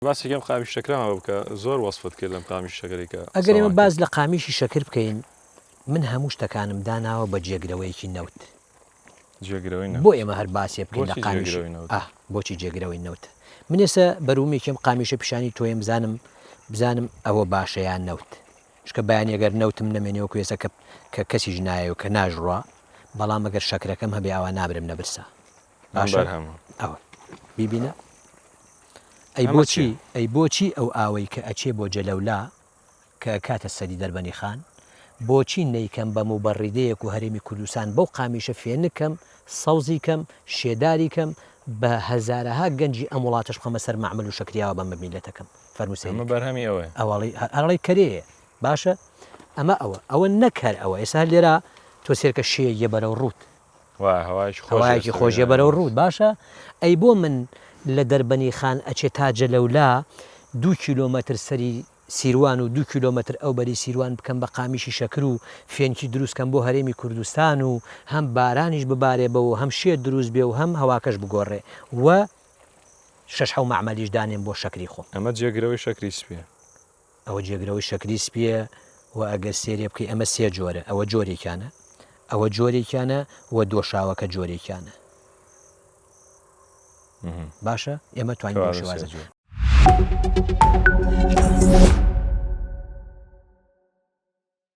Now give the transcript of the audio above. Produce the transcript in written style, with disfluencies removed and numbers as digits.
باسێکی ئەم قامیش شەکرەمان بۆ بکە زۆر وەسفت کرد لەم قامیش شەکرەی کە ئەگەر ئێمە قسەمان باس کرد. لە قامیشی شەکر بکەین من هەموو شتەکانم داناوە بە جێگرەوەیەکی نەوت. جێگرەوەی نەوت. بۆ ئێمە هەر باسێ بکەین لە بۆچی قامیشی جێگرەوەی نەوت؟ ئاه بۆچی جێگرەوەی نەوت؟ من ئێستا بەروومێکی ئەم قامیشە پیشانی تۆیەم بزانم بزانم ئەوە باشە یان نەوت. چونکە بەیانی ئەگەر نەوتم نەمێنێ وەکو ئێستا کە کە کەسیش نایە و کە ناژڕوا بەڵام ئەگەر شەکرەکەم هەبێ ئاوا نامرم لە برسا. ئەم باشە بەرهەمە. ئەوە بیبینە ئەی ئەمە بۆچی چییە؟ ئەی بۆچی ئەو ئاوەی کە ئەچێ بۆ جەلەولا کە ئەکاتە سەدی دەربەنی خان بۆچی نەیکەم بە موبەڕیدەیەک و هەرێمی کوردستان بەو قامیشە فێنک کەم سەوزی کەم شێداری کەم بە هەزارەها گەنجی ئەم وڵاتەش بخەمە سەر مەعمەل و شەکریاوە بەم بە میللەتەکەم فەرموو ئەمە سەیری کە بەرهەمی ئەوەیە. ئەوەڵی هەرڵی کەرێیە باشە ئەمە ئەوە ئەوە نەک هەر ئەوە ئێستا هەر لێرە تۆ سێرکە شێیە بەرەو ڕووت هەوایەکی خۆشیە بەرەو ڕووت باشە ئەی بۆ من لە دەربەنی خان ئەچێ تا جەلەولا دوو کیلۆمەتر سەری سیروان و دوو کیلۆمەتر ئەو بەری سیروان بکەم بە قامیشی شەکر و فێنکی دروست کەم بۆ هەرێمی کوردستان و هەم بارانیش ببارێ بەو و هەم شێ دروست بێ و هەم هەواکەش بگۆڕێ و شەش حەو مەعمەلیش دانێم بۆ شەکری خۆم. ئەمە جێگرەوەی شەکری سپیە. ئەوە جێگرەوەی شەکری سپیە و ئەگەر سێرێ بکەی ئەمە سێ جۆرە ئەوە جۆرێکیانە ئەوە جۆرێکیانە و دۆشاوەکە جۆرێکیانە باشە ئێمە توانین بەو شێوازە.